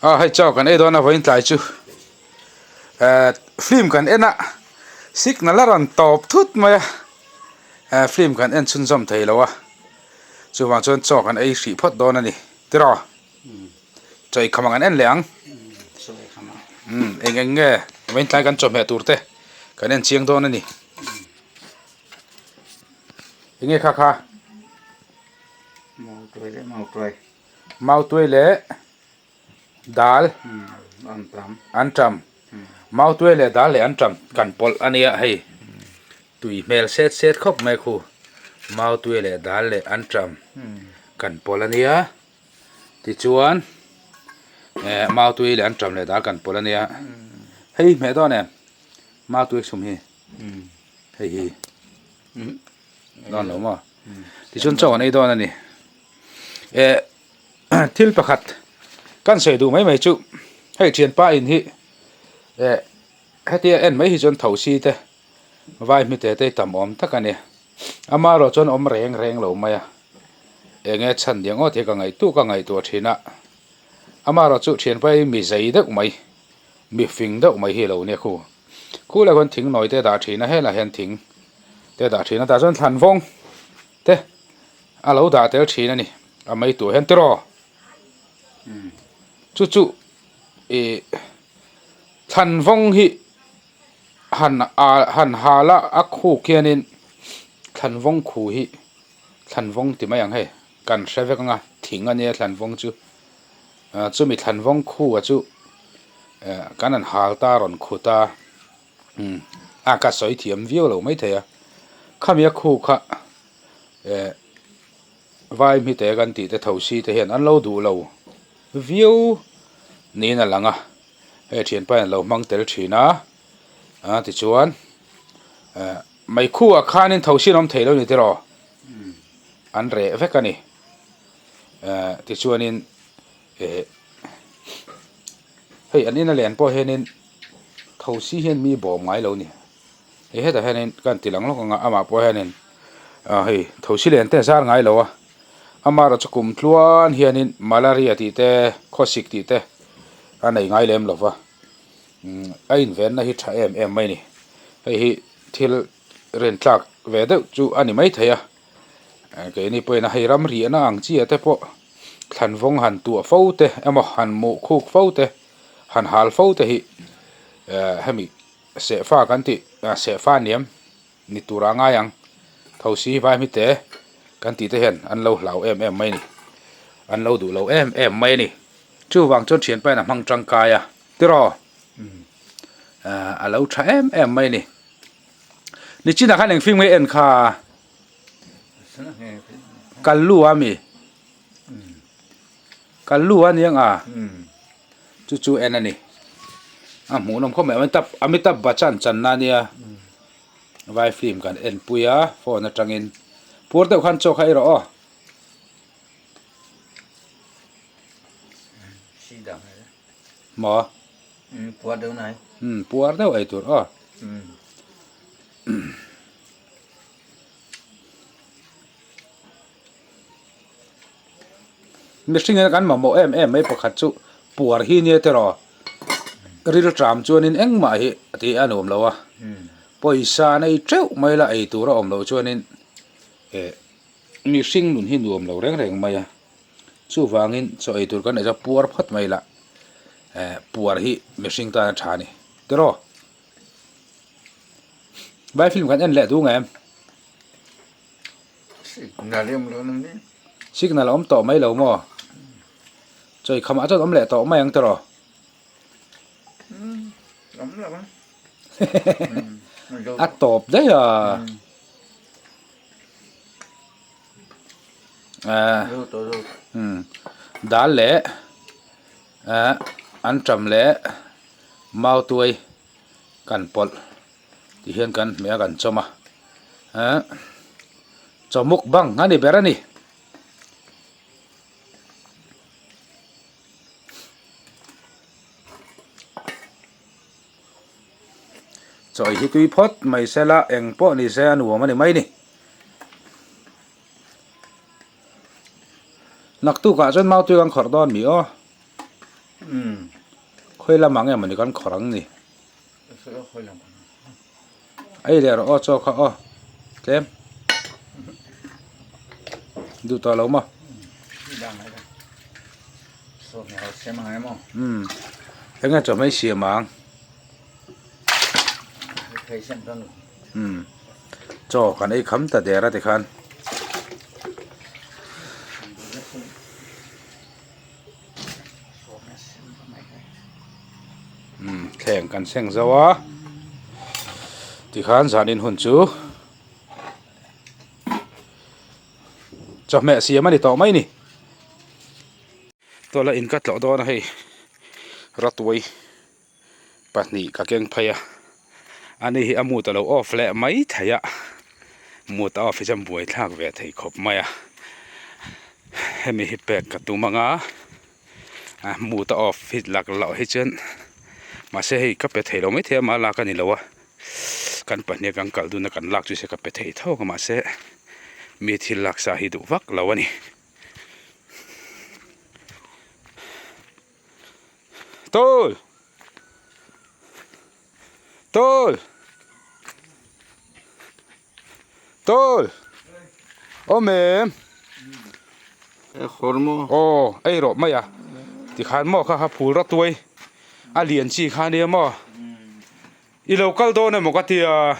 A hei chaw kan ei dawn a vawiin tlai chu eh film kan en a signal a rawn tawp thut mai a eh film kan en chhunzawm thei lo a chuvang chuan chaw kan ei hrih phawt dawn a ni tiraw chaw eikham ah kan en leh ang umm eng eng nge vawiin tlai kan chawhmeh tur te kan en chiang dawn a ni eng nge kha kha. Mautuai leh dal an tam mautuai leh dal leh an tam kan pawlh a nia hei tui hmel set set khawp mai khu mautuai leh dal leh an tam kan pawlh a nia tichuan eh mautuai leh an tam leh dal kan pawlh a nia hei hmeh dawn em mautuai chhum hi hei hi dawn lo maw tichuan chaw an ei dawn a ni. Eh thil pakhat kan sawi duh mai mai chu hei thianpa in hi eh hetia en mai hi chuan thosi te vai hmite te tam awm tak a ni amaherawh chuan awm reng reng lo mai a eng nge chhan diang awt hi ka ngaihtuah ka ngaihtuah thin a amaherawh chu thianpa hi mi zei deuh mai mi fing deuh mai hi a lo nia khu khu lah khuan thing nawi te a dah thin a helaiah hian thing te a dah thin a tah chuan thlan vawng te. A lo dah tel thin a ni a mei tur hian tiraw chu chu ih thlan vawng hi han ah han hal a a khuk hianin thlan vawng khu hi thlan vawng ti mai ang hei kan hre vek ang a thing a nia thlan vawng chu ah chumi thlan vawng khu ah chu eh kan han hal ta a rawn khut a umm a ka sawi thiam viau lo maithei a khami a khu kha. Eh vai hmite kan tih te tho si te hian an lo duh lo viau niin a lang a hei thianpa hian a lo hmang tel thin a a tichuan eh meikhu ah khanin tho si an awm thei lo a ni tiraw an reh vek a ni eh tichuanin eh hei an ina len pawh hianin tho si hian mi bawm ngai lo a ni. Hei hetah hianin ka han ti lang lawk ang a amah pawh hianin ah hei thosi len te a zar ngai lo a amaherawh chu kum tluan hianin malaria tih te khawsik tih te a nei ngai lem lo va umm a invenna hi tha em em mai a ni hei hi thil rintlak ve deuh chu a ni maithei a keini pawhin a hei ram riahna ang chi ah te pawh thlan vawng han tuah fo te emaw han muh khuk fo te han hal fo te hi eh hemi. Sehfa kan tih sehfa niam ni tura ngai ang thosi vai hmite kan tih te hian an lo hlau em em mai a ni an lo duh lo em em mai a ni chuvang chuan thianpa in a hmang tangkai a tiraw a lo tha em em mai a ni nichinah khan eng film nge en kha kallu a mi kallu a niang a. Chu chu en a ni. A hmuhnawm khawp mai Amitabh Amitabh Bachchan channa ania vai film kan en pui a phone atangin puar deuh khan chaw kha ei rawh aw. Maw? Puar deuh nai. Puar deuh ei tur aw. Mihring hian kan mamawh em em mai pakhat chu puar hi nia tiraw ril tram chuanin engmah hi tih a nuam lo a pawisa nei teuh mai la ei tur a awm loh chuanin eh mihring nun hi nuam lo reng reng mai a chuvangin chaw ei tur kan neih chuan puar phawt mai la eh puar hi mihring tan a tha a ni tiraw vai film kan en leh duh ngem. Signal hi awm lo na ni. Signal a awm tawh mai lo maw? Chawi khamah chuan awm leh tawh mai ang tiraw? Awm lo ang. A tawp daih a. Dal leh anṭam leh mautuai kan pawlh. Ti hian kan hmeh a kan chawm a eh chaw mukbang a ni ber a ni. Chaw hi tui phawt mai se la eng pawh ni se a nuam a ni mai ni. Naktukah chuan mau tui kan khawrh dawn mi aw. Khawi lamah nge mawni kan khawrh ang ni? Ei leh rawh aw chaw kha aw tlem duh tawh lo maw? Umm eng nge chawhmeh i siam ang? Umm chaw kan ei kham ta der a tikhan. Umm thleng kan seng zo a tikhan zanin hun chu chawhmeh siam a ni tawh mai a ni. Tawla in ka tlawh dawn a hei ratuai pahnih ka keng phei a ani hi a mood alo off leh mai thei a mood a off hi chuan buai thlak ve thei khawp mai a hemi hi pek ka tum ang a a mood a off hi lak loh hi chuan mahse hei ka pe thei lo mai thei a mah lak a ni lo a kan pahnih a kan kal dun a kan lak chu se ka pe thei tho ang a mahse mi thil lak sa hi duh vak lo a ni. Tul! Tul! Tul! Awm em? Aw, ei rawh mai a. Tikhan maw kha kha phul rawt uai. A lian chi kha ania maw. I lo kal dawn emaw ka tia.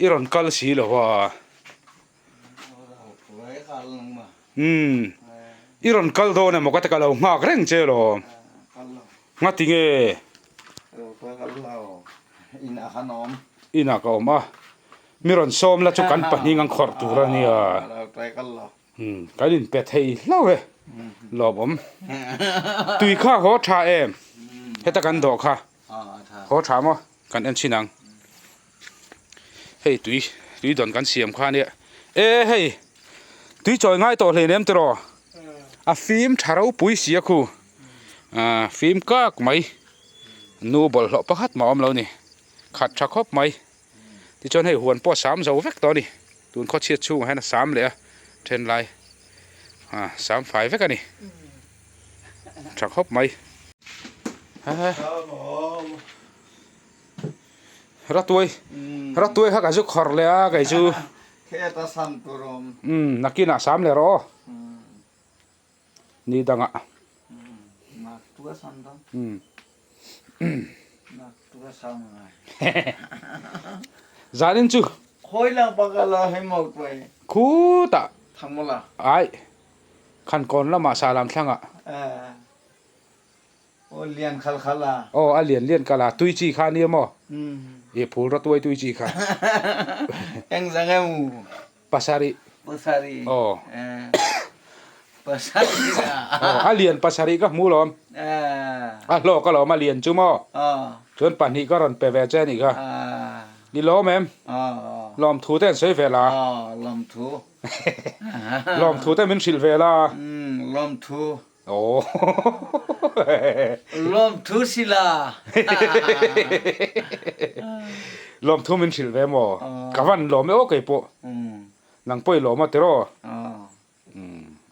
I rawn kal si lo a. Umm i rawn kal dawn emaw ka ti ka lo nghak reng che lawm ngati nge inah ka awm a mi rawn sawm la chu kan pahnih ang khawrh tur a nia umm kan inpe thei hlauh e lawmawm tui kha haw tha em heta kan dawh kha haw tha maw kan en chhin ang. Hei tui tui dawn kan siam kha ania e hei tui chawi ngai tawh hlei nem tiraw a fim tha ropui si a khu ah fim kak mai nu bawlhhlawh pakhat mah a awm lo ni khat tha khawp mai tichuan hei huan pawh a sam zo vek tawh a ni tun khawchhiat chhungah hian a sam leh a then lai ah sam fai vek a ni tha khawp mai. Ratuai ratuai kha ka zu khawrh leh a kei chu Khet a sam tur awm. Umm nakinah sam leh rawh aw ni dangah. Nak tu a sam dawn. Umm. Nak tu a sam ngai. Zanin chu. Khawi lang baka la hei mau tuai. Khutah. Thangmawla. Ai khankawn lamah sahlam thlangah. Eh. Aw lian khal khal a. Aw a lian lian kal a tui chi kha ania maw? I phul rawt uai tui chi kha. Eng zang em u? Pasarih. Pasarih. Aw. Pasarih a. Aw a lian pasarih ka hmu lawm. A hlawk alawm a lian chu maw? Chuan pahnih ka rawn pe ve che anih kha. I lawm em? Lawmthu te an sawi ve la. Lawmthu. Lawmthu te min hrilh ve la. Lawmthu. Aw. Lawmthu sila. Lawmthu min hrilh ve maw? Ka van lawm e aw kei pawh. Nang pawh i lawm a tiraw?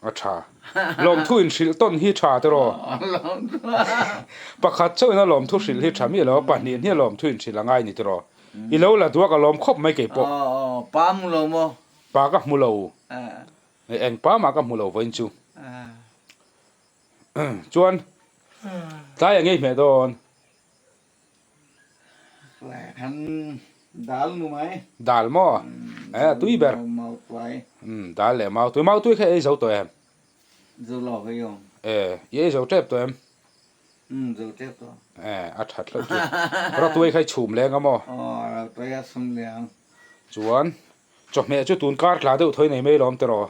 A tha. Lawmthu in hrilh tawn hi tha tiraw? Pakhat chauhin a lawmthu hrilh hi tha miah lo a, pahnih hnih a lawmthu in hrilh a ngai ni tiraw? I lo la duak a lawm khawp mai kei pawh. Pa hmu lo maw? Pa ka hmu lo. Eng pa mah ka hmu lo vawiin chu. Chuan tlai a ngei hmeh dawn. Tlai khan dal nu mai. Dal maw? Eh a tui ber. Mau tuai. Dal leh mau tui. Mau tui kha ei zo tawh em? Zo lo ka yawm. Eh i ei zo tep tawh em? Zo tep tawh. Eh a that hlauh chu. Rawtuai kha i chhum leng a maw? Aw rawtuai a chhum leng. Chuan Chawhmeh chu tun kar tla deuh thawi nei mai lawm tiraw?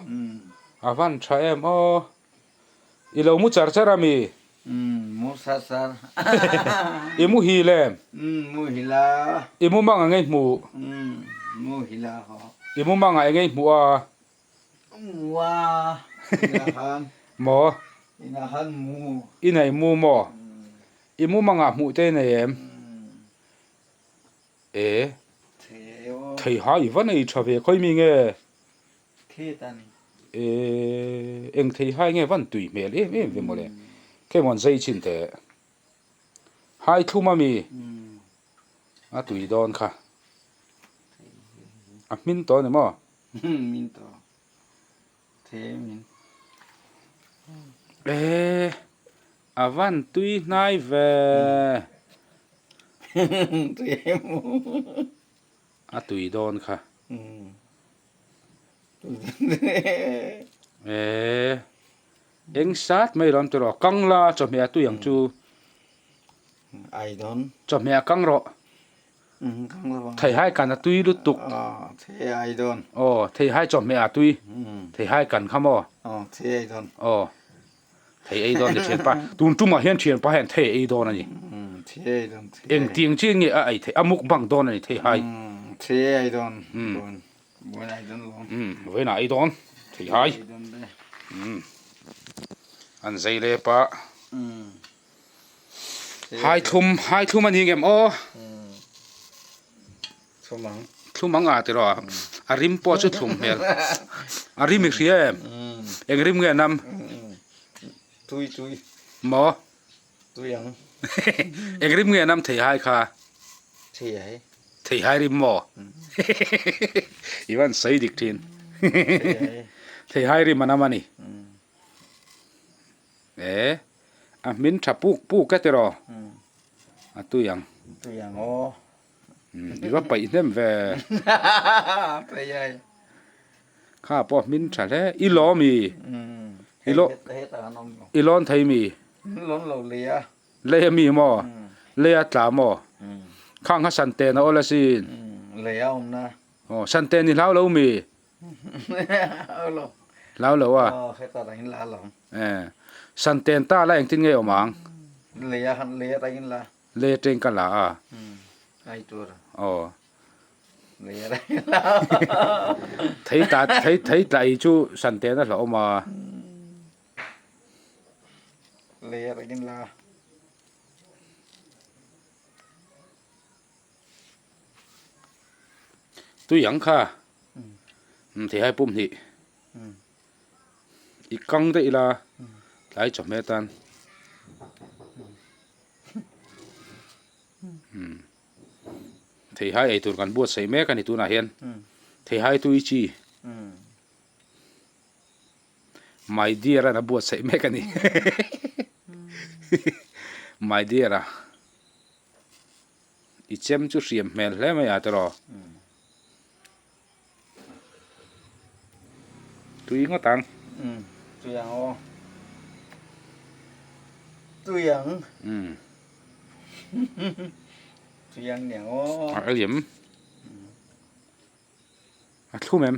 A van tha em aw. I lo mu char char a mi? Mu sar sar. I mu hil em? Mu hil a. I mu mang a ngei hmu? Mu hil a haw. I mu mang a engei hmu a? Mu a. Ina khan. Maw? Ina khan mu. I nei mu maw? I mu mang ah hmuh te i nei em? E, theiha i va nei tha ve khawi mi nge? E, eng theiha nge van tui hmel em em ve mawle. Kei mawn zei chin teh. Hai thlum a mi? A tui dawn kha. A hmin tawh a ni maw? Hmin tawh. Thei min. E a van tui hnai ve. Tui em u. A tui dawn kha. E eng sat mai rawh an ti rawh kang la chawhmeh a tui ang chu. Ai dawn. Chawhmeh a kang rawh. Theihai kan a tui lutuk. Theihai dawn. Aw theihai chawhmeh a tui. Theihai kan kha maw? Aw theihai dawn. Aw thei ei dawn ni thianpa. Tun tumah hian thianpa hian thei ei dawn a ni. Theihai dawn. Eng tiang chian nge a ei theih a mukbang dawn a ni theihai. Theihai dawn. Vawiin ei dawn lo. Vawiin ah ei dawn. Theihai. An zei lep a. Hai thlum, hai thlum a ni ngem aw. Thlum ang. Thlum ang a tiraw. A rim pawh chu thlum hmel. A rim i hria em? Eng rim nge nam? Tui tui. Maw? Tui ang. Eng rim nge nam theihai kha? Theihai. Theihai rim maw? I van sawi dik thin. Theihai rim a nam a ni. E a hmin tha puk puk e tiraw a tui ang. Tui ang aw. I va paih hnem ve. Paih ai. Kha pawh hmin tha hle. I lawm i. I law i lawn thei mi. Lawn lo lei a. Lei a mi maw? Lei a tla maw? Khang kha santen a awl asin. Lei a awm na. Aw santen i hlau lo mi? Hlau lo a. Eh santen ta la engtin nge awm ang? Lei atang ka la a. Aw. Thei tla thei thei tla ei chu santen a hlauhawm a. Tui ang kha theihai pum hnih i kang daih ila tlai chawhmeh atan theihai ei tur kan buatsaih mek a ni tunah hian theihai tui chi my dear an a buatsaih mek a ni my dear a. I chem chu hriam hmel hle mai a tiraw. Tui ngawt ang. Tui ang aw. Tui ang. Tui ang niang aw. A liam. A thlum em?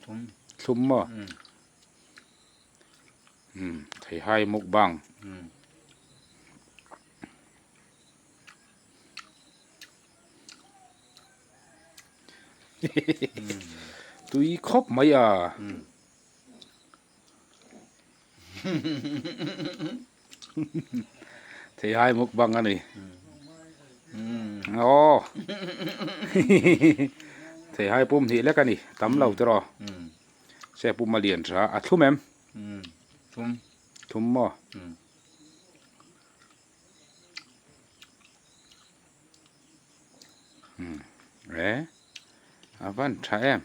Thlum. Thlum maw? Theihai mukbang. Tui khawp mai a. Theihai mukbang a ni. Aw. Theihai pum hnih lek a ni. Tam lo tiraw. Se pum a lian tha a thlum em? Thlum. Thlum maw? E a van tha em.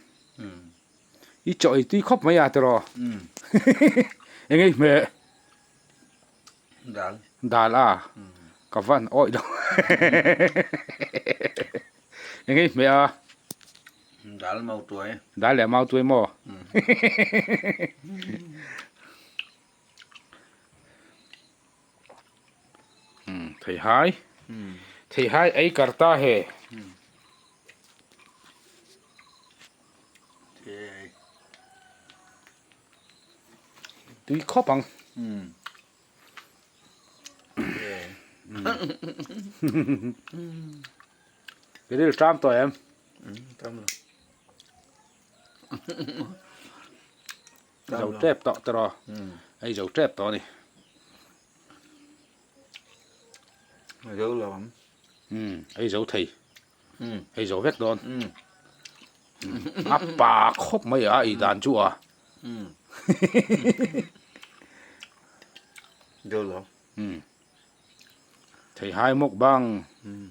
I chaw ei tui khawp mai a tiraw. Eng ei hmeh? Dal. Dal a? Ka van awih lo. Eng ei hmeh a? Dal mau tuai. Dal leh mau tuai maw? Theihai. Theihai ei karta he. Tui khawp ang. I ril ṭam tawh em? Ṭam lo. Zo ṭep tawh tiraw? Hei zo ṭep tawh a ni. Zo lo ang. Hei zo thei. Hei zo vek dawn. A pa khawp mai a ei dan chu a. Deuh lo. Umm. Theihai mukbang. Umm.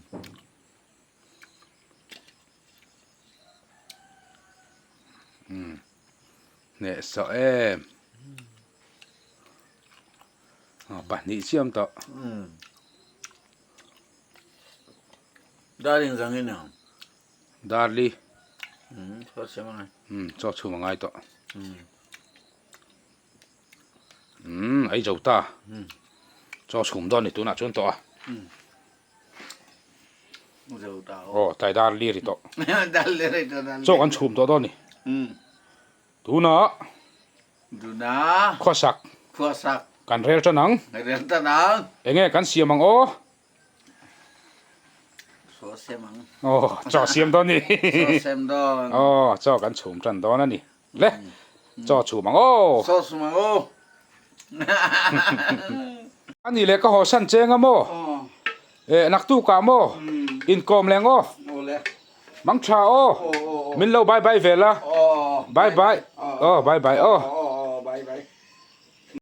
Umm. Hnehsawh em. Aw pahnih chiam tawh. Umm. Darling zangin ang. Darli. Umm, chaw chhum a ngai. Umm, chaw chhum a ngai tawh. Umm. Umm, ei zo ta. Umm. Chaw chhum dawn ni tunah chuan tawh a. Umm. Zo ta. Aw, tlai darli ri tawh. Darli ri tawh darli. Chaw kan chhum tawh dawn ni. Umm. Tunah. Tunah. Khuasak. Khuasak. Kan rel tan ang. Rel tan ang. Enge kan siam ang aw. Chaw siam ang. Aw, chaw siam dawn ni. Chaw siam dawn. Aw, chaw kan chhum tan dawn a ni. Le, chaw chhum ang aw. Chaw chhum ang aw. A nih leh ka haw san cheng a maw? Eh, naktuk ah maw? Inkawm leng aw. Mang tha aw. Min lo bye bye ve la. Bye bye. Aw, bye bye aw.